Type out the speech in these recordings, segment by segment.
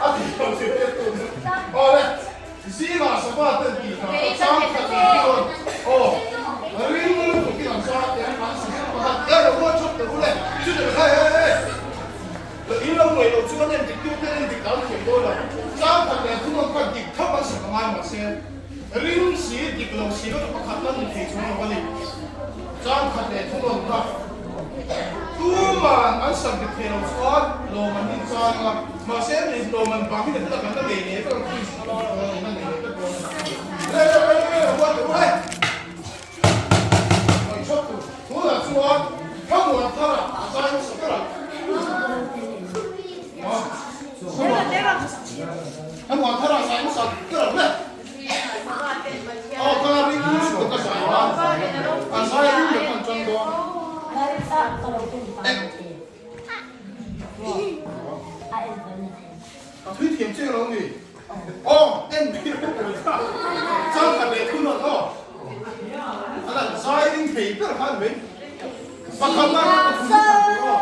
A ti lo zirtirtu chu. Awle, zingah sava ten tih hna a chang khat ang chuan aw, ring lutukin an zai te an an sa zet pakhat e lo ruat chawp teh u le, chutah hei hei hei in lo ngaih loh chuan endik tu ten endik an thiam dawn lo, chang khat leh thum ang khan dik thap an sak a ngai mahse ring si dik lo si lo chu pakhat an ni thei chuang lo a ni. Chang khat leh thum ang kha. Tuman an sak dik thei lo chuan lawm an in chang a, mahse mi lawm an vang hi na thil a kan la nei nei vek ang quiz a la nei nei vek dawn a ni. Le le le le a huat teh u he! Ngaih chhawk tur tunah chuan Thlamuan Thara a zai hmasa ber a. Thlamuan Thara a zai hmasa ber ang le. Aw ka ring lutuk a zai nan a zai ring leh khan tan dawn. A thui thiam chiang lo ni. Aw en mai rawh tur kha. Chang khat leh thun rawn aw. A lan zai ring thei ber khan mai. Pakhat na kha pathum hi khat tur aw.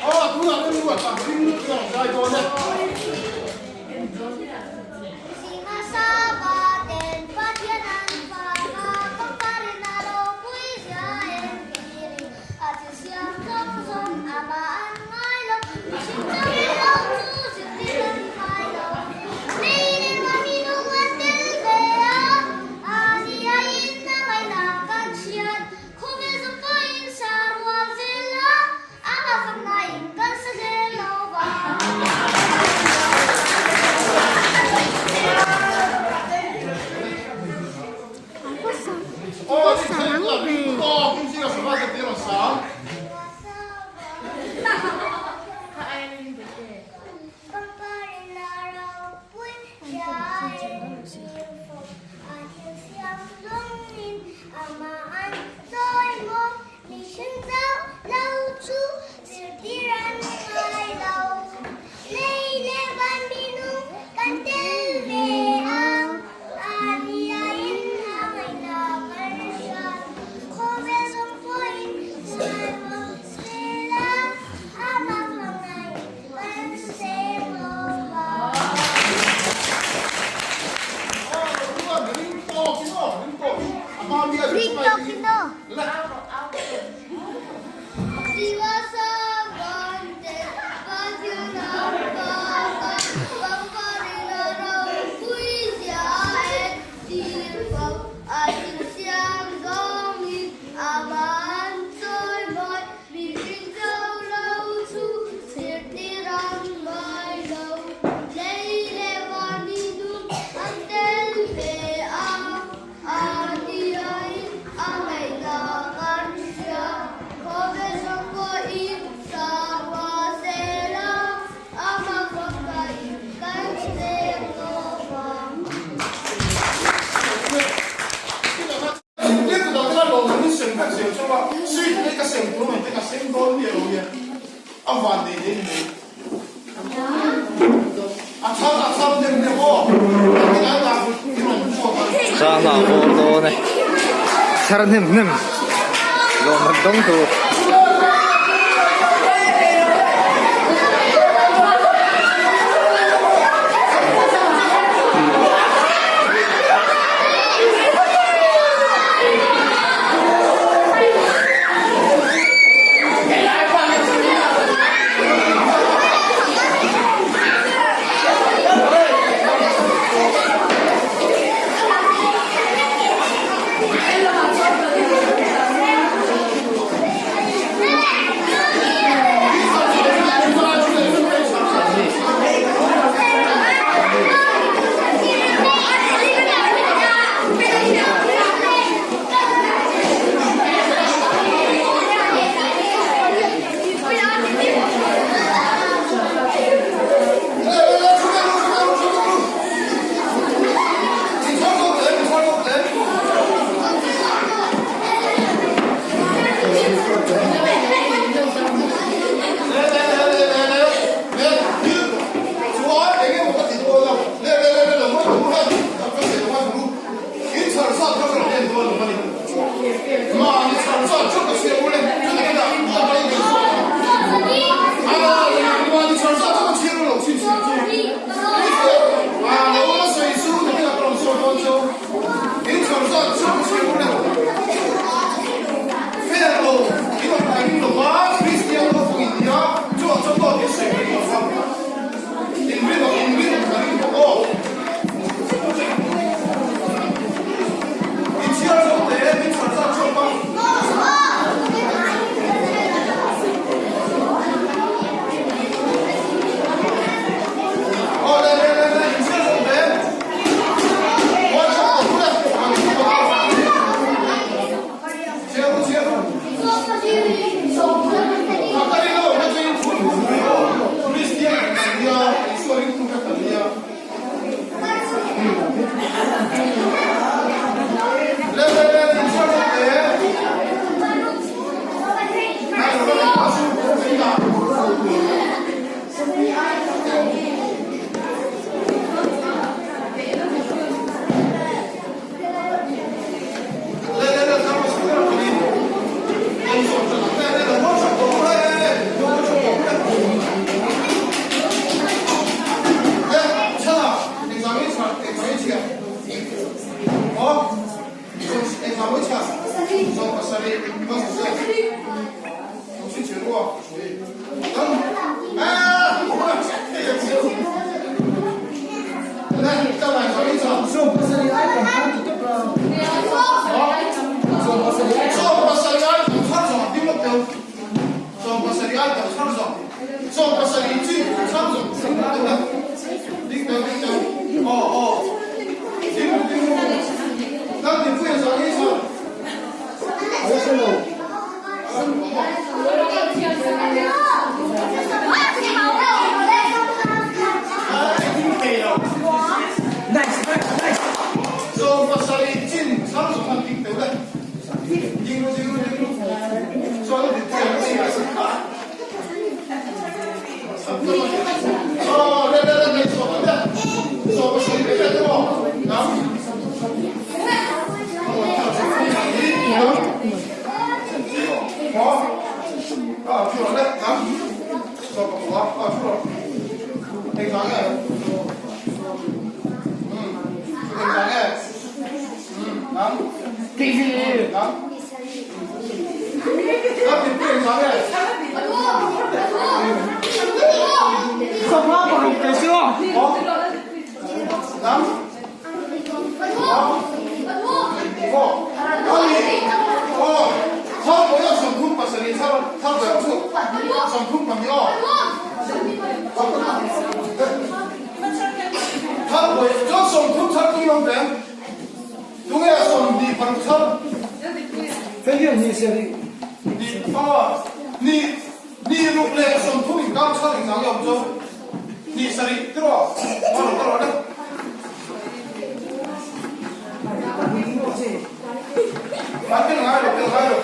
Aw tunah kan ruat a ring lut zawk zai dawn e. Khawvel zawng pawhin sa rual zel a, a hma fakna in kan sa zel lo va. Sangha bawr dawn e thar hnem hnem lawm han dawng tur. Awm ve ang. Tunge a 26 chhar? Ni aw ni ni ruk leh 30 inkar chhar engzah nge awm chu? Ni sarih tiraw? Aw lo ka rawh le. An tel ngai lo, tel ngai lo.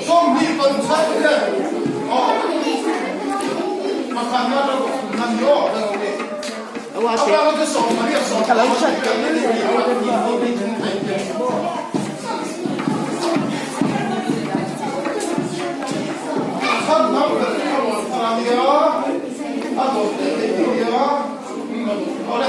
Chuan 26 chhar te hian aw pakhat na lo nan ni aw ka lo ni. A bang chu sawm pariat 10 chhar number chu ka rawn thar a nia, a dawt leh thei tur nia. Awle.